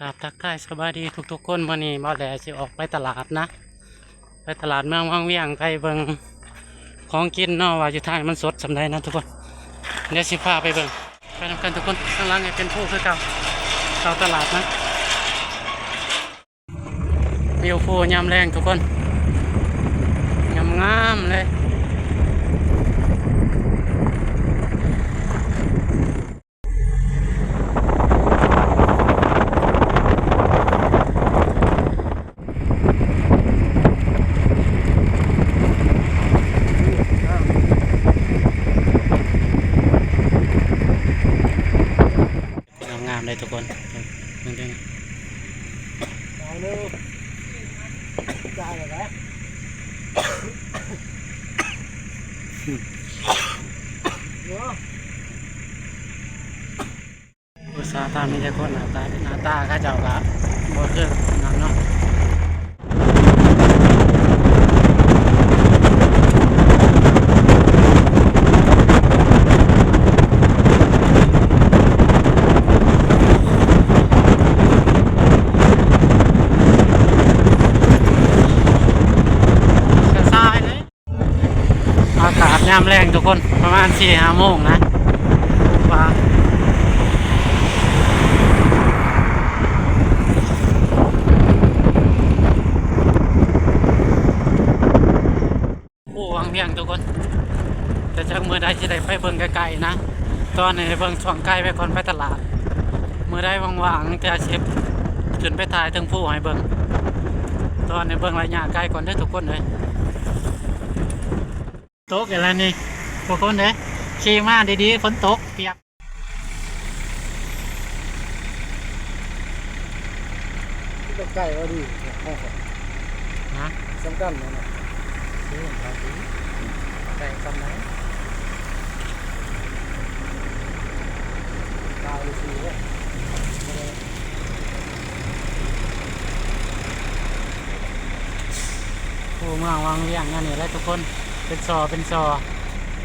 ກາບທັກທາຍສະບາຍດີທຸກໆຄົນ. ມື້ນີ້ບ່າວແຫຼຊິອອກໄປຕະຫຼາດນະ, ໄປຕະຫຼາດເມືອງວັງວຽງ ໄປເບິ່ງຂອງກິນເນາະ ວ່າຢູ່ທາງນີ້ມັນສົດສ່ຳໃດນະທຸກຄົນ. ດຽວຊິພາໄປເບິ່ງ ໄປນຳກັນທຸກຄົນ. ຂ້າງຫຼັງນີ້ເປັນພູຄືເກົ່າ ເຂົ້າຕະຫຼາດນະ. ວິວພູຍາມແລງທຸກຄົນ ງາມໆເລີຍ. ງາມໆເລີຍທຸກຄົນ ເບິ່ງເດີ. ອຸດສາຫະກຳມີແຕ່ຄົນໜ້າຕາ ໜ້າຕາເຂົາເຈົ້າກະບໍ່ຄືນັ້ນເນາະ. ສາຍໆເລີຍ. ອາກາດຍາມແລງທຸກຄົນ ປະມານສີ່ຫ້າໂມງນະ ວ່າ ໂອ້ ວັງວຽງທຸກຄົນ. ແຕ່ຈັກມື້ໃດຊິໄດ້ໄປເບິ່ງໃກ້ໆນະ. ຕອນນີ້ເບິ່ງຊ່ວງໃກ້ໄວ້ກ່ອນ ໄປຕະຫຼາດ. ມື້ໃດວ່າງໆ ແຕ່ຊິຂຶ້ນໄປຖ່າຍເທິງພູໃຫ້ເບິ່ງ. ຕອນນີ້ເບິ່ງໄລຍະໄກກ່ອນເດີທຸກຄົນເອີຍ. ຕົກອີກແລ້ວນີ້ທຸກຄົນເອີຍ ຂີ່ມາດີໆ ຝົນຕົກປຽກ. ໃກ້ວ່າດີ ຮະ ສຳຄັນແລ້ວນະ ໃກ້ສ່ຳໃດ ເກົ້າຫຼືສີ່ເດ້. ໂອ້ ເມືອງວັງວຽງແນວນີ້ແຫຼະທຸກຄົນ ເປັນສໍ່ເປັນສໍ່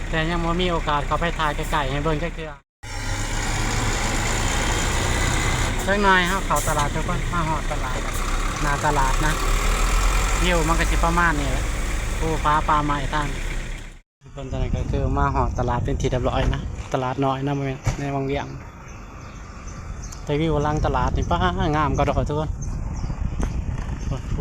ແຕ່ຍັງບໍ່ມີໂອກາດເຂົ້າໄປຖ່າຍໃກ້ໆໃຫ້ເບິ່ງຈັກເທື່ອ. ຈັກໜ່ອຍເຮົາເຂົ້າຕະຫຼາດທຸກຄົນ ມາຮອດຕະຫຼາດ ໜ້າຕະຫຼາດນະ ວິວມັນກະຊິປະມານນີ້ແຫຼະ ພູຜາປ່າໄມ້ທາງ. ເບິ່ງຕອນນີ້ກະຄືມາຮອດຕະຫຼາດເປັນທີ່ຮຽບຮ້ອຍນະ ຕະຫຼາດນ້ອຍນະ ບໍ່ແມ່ນໃນວັງວຽງ ແຕ່ວິວຫຼັງຕະຫຼາດນີ້ ປ້າ ງາມກະດອກທຸກຄົນ. ໂອ້ໂຫ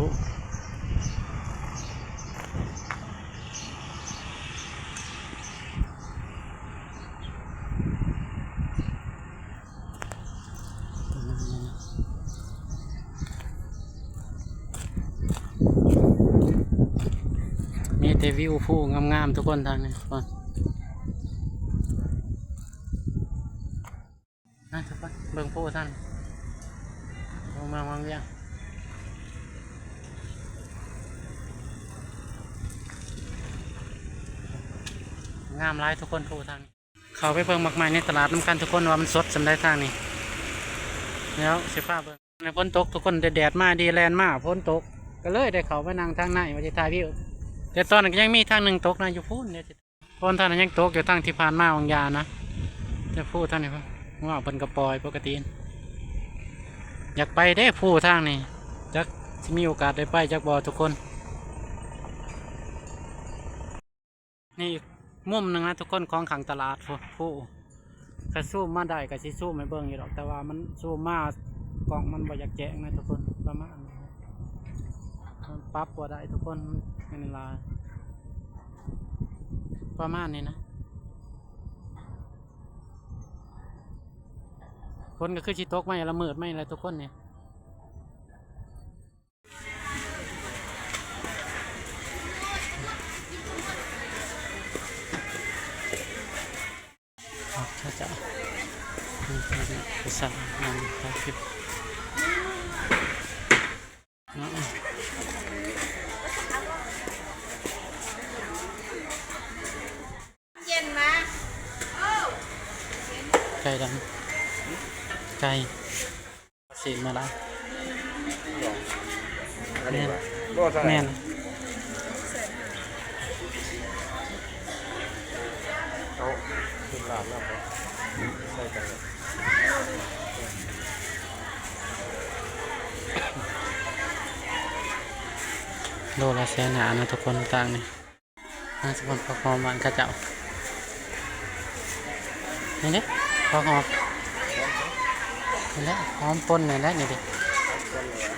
ມີແຕ່ວິວພູງາມໆ ທຸກຄົນ ທາງນີ້ ນະ ທຸກຄົນ ເບິ່ງພູທາງນີ້ ເມືອງວັງວຽງ ງາມຫຼາຍທຸກຄົນ ພູທາງນີ້. ເຂົ້າໄປເບິ່ງໝາກໄມ້ໃນຕະຫຼາດນຳກັນທຸກຄົນ ວ່າມັນສົດສ່ຳໃດທາງນີ້ ແລ້ວຊິພາເບິ່ງ. ຝົນຕົກທຸກຄົນ ແດດມາດີ ແລ່ນມາຝົນຕົກ ກະເລີຍໄດ້ເຂົ້າໄປນັ່ງທາງໃນ ວ່າຊິຖ່າຍວິວ ແຕ່ຕອນນັ້ນກະຍັງມີທາງໜຶ່ງຕົກນະ ຢູ່ພຸ້ນເດ. ຝົນທາງນັ້ນຍັງຕົກຢູ່ ທາງທີ່ຜ່ານມາຫວ່າງຢານະ ແຕ່ພູທາງນີ້ ເພິ່ນກະປ່ອຍປົກກະຕິ. ຢາກໄປເດ້ພູທາງນີ້ ຈັກຊິມີໂອກາດໄດ້ໄປຈັກບໍ່ທຸກຄົນ. ນີ້ອີກມຸມໜຶ່ງນະທຸກຄົນ ຂອງຂ້າງຕະຫຼາດພຸ້ນ ພູ. ຄັນຊູມມາໄດ້ກະຊິຊູມໃຫ້ເບິ່ງຢູ່ດອກ ແຕ່ວ່າມັນຊູມມາກ້ອງມັນບໍ່ຢາກແຈ້ງນະທຸກຄົນ ປະມານນີ້ ມັນປັບບໍ່ໄດ້ທຸກຄົນ ມັນຫຼາຍ ປະມານນີ້ນະ. ຝົນກະຄືຊິຕົກມາແລ້ວ ມືດມາແລ້ວທຸກຄົນນີ້. ເຢັນມາ ໄກ່ດຳ ໄກ່ ຊີ້ນມາລະ ອັນນີ້ ແມ່ນ ບໍ່ ເທົ່າໃດ ແມ່ນ ເອົາ ຂຶ້ນລາດນຳ ໃສ່ກັນ ເອີ. ໂລລະແສນຫ້າເນາະທຸກຄົນ ຕ່າງນີ້ ນາງສະພອນ ຜັກຫອມບ້ານເຂົາເຈົ້າ ນີ້ເດ້ ຜັກຫອມ ນີ້ແຫຼະ ຫອມປົ່ນນີ້ແຫຼະ ນີ້ເດ້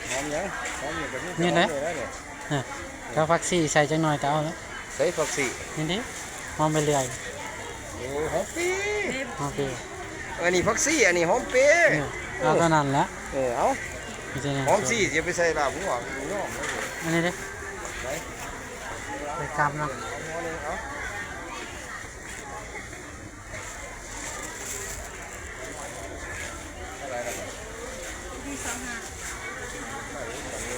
ຫອມຫຍັງ ຫອມຫຍັງກໍມີ ນີ້ແຫຼະ ຫອມຢູ່ແລ້ວນີ້ ເອີ ແລ້ວຜັກຊີໃສ່ຈັກໜ່ອຍກໍເອົາແລ້ວ ໃສ່ຜັກຊີ ນີ້ເດ້ ຫອມໄປເລື້ອຍ ໂອ້ ຫອມເປ ຫອມເປ ອັນນີ້ຜັກຊີ ອັນນີ້ຫອມເປ ເອີ ເອົາເທົ່ານັ້ນແຫຼະ ເອີ ເອົາ ນີ້ຈະຫອມຊີ ຊິເອົາໄປໃສ່ລາບງົວ ນ້ອງ ອັນນີ້ເດ້ ໃສ່ ໄປກຳນຳ ເອົາຫົວໜຶ່ງ ເອົາ ເທົ່າໃດລະ? ມີ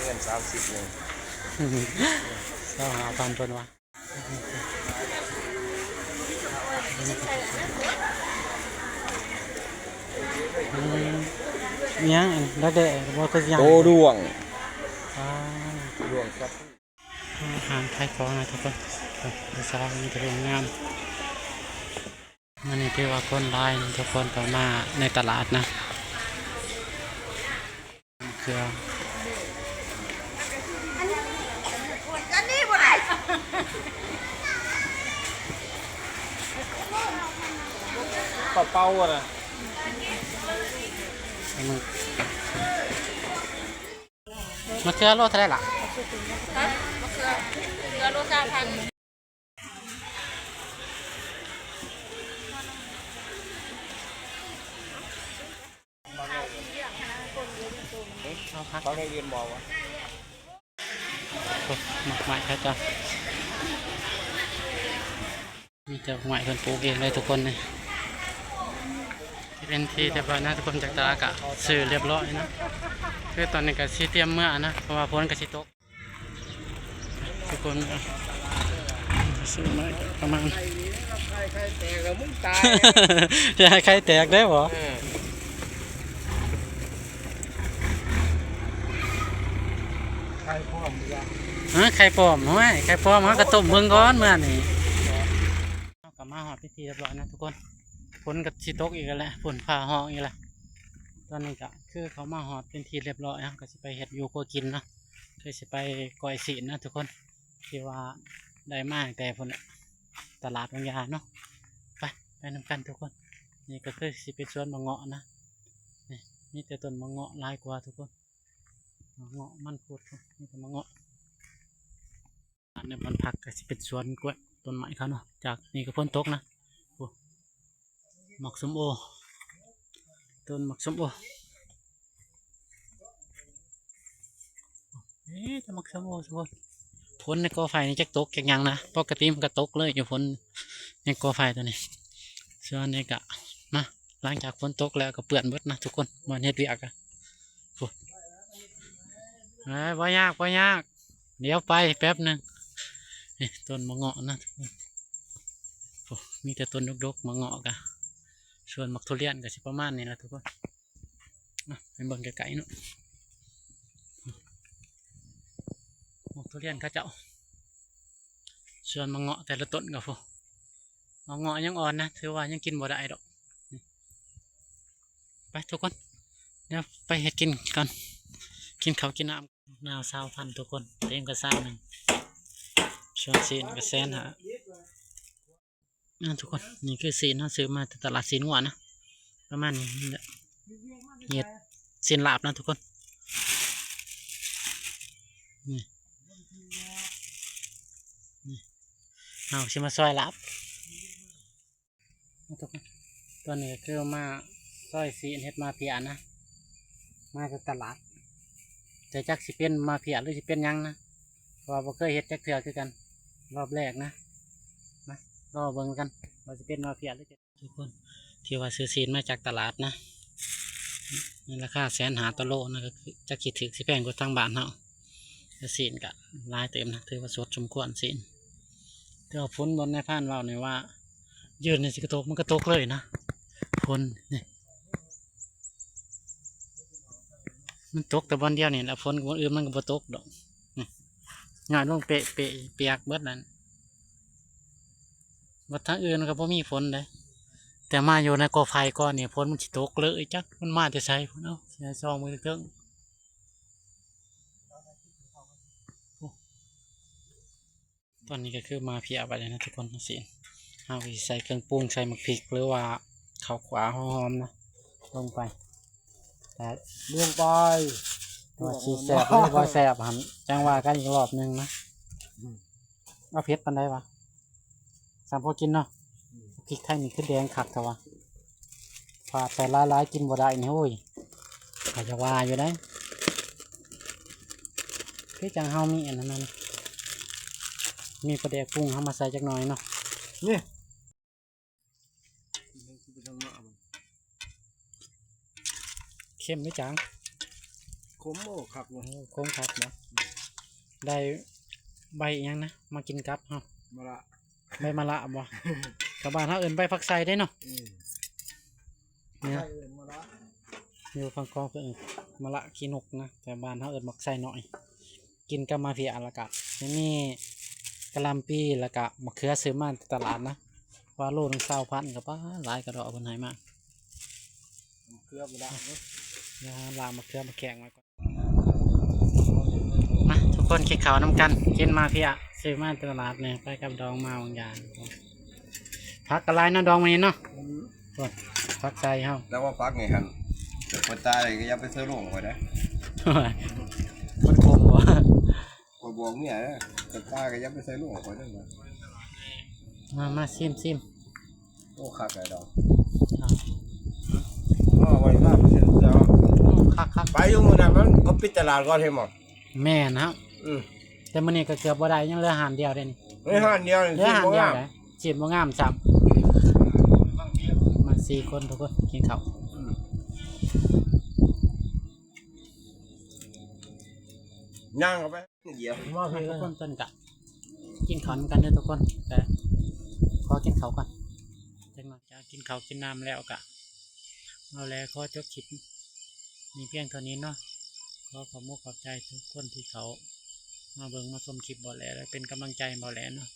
ເງິນສາມສິບໜຶ່ງ ຊາວຫ້າພັນເພິ່ນວ່າ ອືມ ອີຫຍັງອັນດັກແດ້ບໍ່ ຄືຊິຫຍັງ ໂຕດ້ວງ ອ່າ ດ້ວງສັດ ຮ້ານຂາຍຂອງນະທຸກຄົນ ເອີ ຜູ້ສາວມີແຕ່ຜູ້ງາມ ມື້ນີ້ຖືວ່າຄົນຫຼາຍນະທຸກຄົນ ເຂົ້າມາໃນຕະຫຼາດນະ ເຄື່ອງ ອັນນີ້ບໍ່ໄດ້ ປາເປົານະ ມະເຂືອໂລເທົ່າໃດລະ? ຮະ? ມະເຂືອ ເຂືອໂລຊາວພັນ. ເອົາຜັກ ເຂົາໄດ້ເອີ້ນບໍ່ວະ? ໂອ້ ໝາກໄມ້ເຂົາເຈົ້າ ມີແຕ່ໝາກໄມ້ເພິ່ນປູກເອງເລີຍທຸກຄົນນີ້ ເປັນທີ່ຮຽບຮ້ອຍນະທຸກຄົນ ຈາກຕະຫຼາດກະຊື້ຮຽບຮ້ອຍນະ ຄືຕອນນີ້ກະຊິຕຽມເມືອນະ ເພາະວ່າຝົນກະຊິຕົກ ທຸກຄົນ ຊື້ມາປະມານ ໄຂ່ແຕກແລ້ວ ມຶງຕາຍ ຢ່າໃຫ້ໄຂ່ແຕກເດີ້ບໍ? ເອີ ໄຂ່ປອມ ຮະ ໄຂ່ປອມ ໂອ້ຍ ໄຂ່ປອມ ເຮົາກະຕົ້ມເບິ່ງກ່ອນມື້ນີ້ ເຮົາກະມາຮອດເປັນທີ່ຮຽບຮ້ອຍນະທຸກຄົນ ຝົນກະຊິຕົກອີກແລ້ວ ຝົນຟ້າຮ້ອງອີກແລ້ວ ຕອນນີ້ກະຄືເຂົ້າມາຮອດເປັນທີ່ຮຽບຮ້ອຍ ເຮົາກະຊິໄປເຮັດຢູ່ຄົວກິນເນາະ ຄືຊິໄປກ້ອຍຊີ້ນນະທຸກຄົນ ທີ່ວ່າໄດ້ມາຕັ້ງແຕ່ພຸ້ນແຫຼະ ຕະຫຼາດວັງຢາເນາະ ໄປ ໄປນຳກັນທຸກຄົນ ນີ້ກະຄືຊິເປັນສວນໝາກເງາະນະ ນີ້ ມີແຕ່ຕົ້ນໝາກເງາະຫຼາຍກວ່າທຸກຄົນ ໝາກເງາະ ມັນຄຸດ ມີແຕ່ໝາກເງາະ ອັນນີ້ບ້ານພັກກະຊິເປັນສວນກ້ວຍ ຕົ້ນໄມ້ເຂົາເນາະ ຈາກນີ້ກະຝົນຕົກນະ ໂອ້ ໝາກສົ້ມໂອ ຕົ້ນໝາກສົ້ມໂອ ເອີ ແຕ່ໝາກສົ້ມໂອທຸກຄົນ ຝົນໃນກໍໄຜ່ນີ້ຈັກຕົກຈັກຫຍັງນະ ປົກກະຕິມັນກະຕົກເລີຍຢູ່ຝົນໃນກໍໄຜ່ໂຕນີ້ ສ່ວນນີ້ກະ ມາ ຫຼັງຈາກຝົນຕົກແລ້ວກະເປື້ອນເບິດນະທຸກຄົນ ບ່ອນເຮັດວຽກກະ ໂອ້ ເອີ ບໍ່ຍາກ ບໍ່ຍາກ ດຽວໄປແປັບໜຶ່ງ ນີ້ ຕົ້ນໝາກເງາະນະທຸກຄົນ ໂອ້ ມີແຕ່ຕົ້ນດົກໆ ໝາກເງາະກະ ສ່ວນໝາກທຸລຽນກະຊິປະມານນີ້ລະທຸກຄົນ ມາ ໃຫ້ເບິ່ງໃກ້ໆເນາະ ໝາກທຸລຽນເຂົາເຈົ້າ ສ່ວນໝາກເງາະແຕ່ລະຕົ້ນກະ ໂອ້ ໝາກເງາະຍັງອ່ອນນະ ຖືວ່າຍັງກິນບໍ່ໄດ້ດອກ ໄປທຸກຄົນ ດຽວໄປເຮັດກິນກ່ອນ ກິນເຂົ້າກິນນ້ຳ ນາວຊາວພັນທຸກຄົນ ເຕັມກະສາໜຶ່ງ ສ່ວນຊີ້ນກະແສນຫ້າ ອ່າ ທຸກຄົນ ນີ້ຄືຊີ້ນ ເຮົາຊື້ມາແຕ່ຕະຫຼາດຊີ້ນງົວນະ ປະມານນີ້ແຫຼະ ເຮັດຊີ້ນລາບນະທຸກຄົນ ນີ້ ນີ້ ເຮົາຊິມາຊອຍລາບ ທຸກຄົນ ຕອນນີ້ກະຄືມາຊອຍຊີ້ນເຮັດມາເຟຍນະ ມາຈາກຕະຫຼາດ ແຕ່ຈັກຊິເປັນມາເຟຍຫຼືຊິເປັນຫຍັງນະ ເພາະວ່າບໍ່ເຄີຍເຮັດຈັກເທື່ອຄືກັນ ຮອບແລກນະ ມາລໍເບິ່ງນຳກັນວ່າຊິເປັນມາເຟຍຫຼື ທຸກຄົນ ທີ່ວ່າຊື້ຊີ້ນມາຈາກຕະຫຼາດນະ ໃນລາຄາແສນຫ້າຕໍ່ໂລນະ ກະຄືຈັກຊິຖືກຊິແພງກວ່າທາງບ້ານເຮົາ ແຕ່ຊີ້ນກະຫຼາຍເຕີບນະ ຖືວ່າສົດສົມຄວນຊີ້ນ ແຕ່ວ່າຝົນບ່ອນນາຍພານເວົ້ານີ້ວ່າ ຍືນນີ້ຊິກະຕົກ ມັນກະຕົກເລີຍນະ ຝົນນີ້ ມັນຕົກແຕ່ບ່ອນດຽວນີ້ລະ ຝົນບ່ອນອື່ນມັນກະບໍ່ຕົກດອກ ນີ້ ຍ້ອຍລົງເປະໆ ປຽກເບິດນັ້ນ ວັດທາງອື່ນກະບໍ່ມີຝົນເດ້ ແຕ່ມາຢູ່ໃນກໍໄຜ່ກ່ອນນີ້ ຝົນມັນຊິຕົກເລີຍ ຈັກມັນມາແຕ່ໃສພຸ້ນ ເອົາ ຊິໃຫ້ສ່ອງເບິ່ງເທິງໆ ໂອ້ ຕອນນີ້ກໍຄືມາເພຍບາດນີ້ນະທຸກຄົນ ເຮົາຊິ ເຮົາກໍຊິໃສ່ເຄື່ອງປຸງ ໃສ່ໝາກພິກ ຫຼືວ່າເຂົ້າຂວາ ຫອມນະ ລົງໄປ ແຕ່ ລົງໄປ ວ່າຊິແຊບ ຫຼືບໍ່ແຊບຫັ້ນ ຈັ່ງວ່າກັນອີກຮອບໜຶ່ງນະ. ອືມ ເອົາເຜັດປານໃດວະ? ສ່ຳພໍກິນເນາະ. ອືມ ພິກໄທນີ້ຄືແດງຄັກແທ້ວະ ພາດໃສ່ຫຼາຍໆກິນບໍ່ໄດ້ນີ້ ໂອ້ຍ ກໍຢາກວ່າຢູ່ເດ້. ຄືຈັ່ງເຮົາມີອັນນັ້ນນະ ມີປາແດກປຸງ ເຮົາມາໃສ່ຈັກໜ່ອຍເນາະ. ນີ້ ເຄັມຫຼືຈາງ? ຂົມ. ໂອ້ ຄັກເນາະ. ໂອ້ ຂົມຄັກເນາະ. ໄດ້ໃບອີ່ຫຍັງນະ ມາກິນກັບເຮົາ? ມະລະ. ໃບມະລະບໍ່? ຊາວບ້ານເຮົາເອີ້ນໃບຜັກໄຊເດ້ເນາະ. ອືມ ນີ້ ໃຜເອີ້ນມະລະ? ຢູ່ຝັ່ງຂອງເພິ່ນເອີ້ນມະລະຂີ້ນົກນະ ແຕ່ບ້ານເຮົາເອີ້ນໝາກໄຊນ້ອຍ. ກິນກັບໝາກເຜຍ ແລ້ວກະຍັງມີກະຫຼ່ຳປີ ແລ້ວກະໝາກເຂືອ ຊື້ມາແຕ່ຕະຫຼາດນະ ວ່າໂລໜຶ່ງຊາວພັນ ກໍປານຫຼາຍກະດອກເພິ່ນໃຫ້ມາ. ໝາກເຂືອບໍ່ໄດ້ເນາະ. ດຽວລ້າງໝາກເຂືອມາແກງໄວ້ກ່ອນ. ມາທຸກຄົນກິນເຂົ້ານຳກັນ ກິນໝາກເຜຍ ຊື້ມາແຕ່ຕະຫຼາດນີ້ ໄປກັບດອງມາບາງຢ່າງ. ຜັກກໍຫຼາຍເນາະ ດອງມື້ນີ້ເນາະ. ອືມ ໂອ້ຍ ຜັກໄຊເຮົາ ແຕ່ວ່າຜັກນີ້ຫັ້ນ ເປັນຄົນຕາຍກໍຢ່າໄປໃສ່ໂລງຂ້ອຍເດ້. ມັນຂົມບໍ່? ຂ້ອຍບອກເມຍເດ້ ເປັນຕາຍກໍຢ່າໄປໃສ່ໂລງຂ້ອຍເດ້. ມາ ມາ ຊີມ ຊີມ. ໂອ້ ຄັກຫຼາຍດອກ. ຄັກ ຄັກ ໄປຢູ່ມື້ນັ້ນ ມັນກໍປິດຕະຫຼາດກ່ອນ ເຫັນບໍ່? ແມ່ນເນາະ. ອືມ ແຕ່ມື້ນີ້ກໍເກືອບບໍ່ໄດ້ ຍັງເຫຼືອຮ້ານດຽວເດ້ນີ້. ເຫຼືອຮ້ານດຽວນີ້ ຊີ້ນບໍ່ງາມ ຊີ້ນບໍ່ງາມຊ້ຳ. ມາສີ່ຄົນ ທຸກຄົນກິນເຂົ້າ. ອືມ ຍ່າງເຂົ້າໄປດຽວ. ມາ ທຸກຄົນ ເພິ່ນກະກິນເຂົ້ານຳກັນເດີທຸກຄົນ ແຕ່ຂໍກິນເຂົ້າກ່ອນຈັກໜ້ອຍ. ຈາກກິນເຂົ້າກິນນ້ຳແລ້ວກະເອົາແຫຼະ ຂໍຈົບຄລິບນີ້ພຽງເທົ່ານີ້ເນາະ. ຂໍຂອບມຸກຂອບໃຈທຸກຄົນທີ່ເຂົ້າມາເບິ່ງມາຊົມຄລິບບ່າວແຫຼ ແລະ ເປັນກຳລັງໃຈໃຫ້ບ່າວແຫຼເນາະ.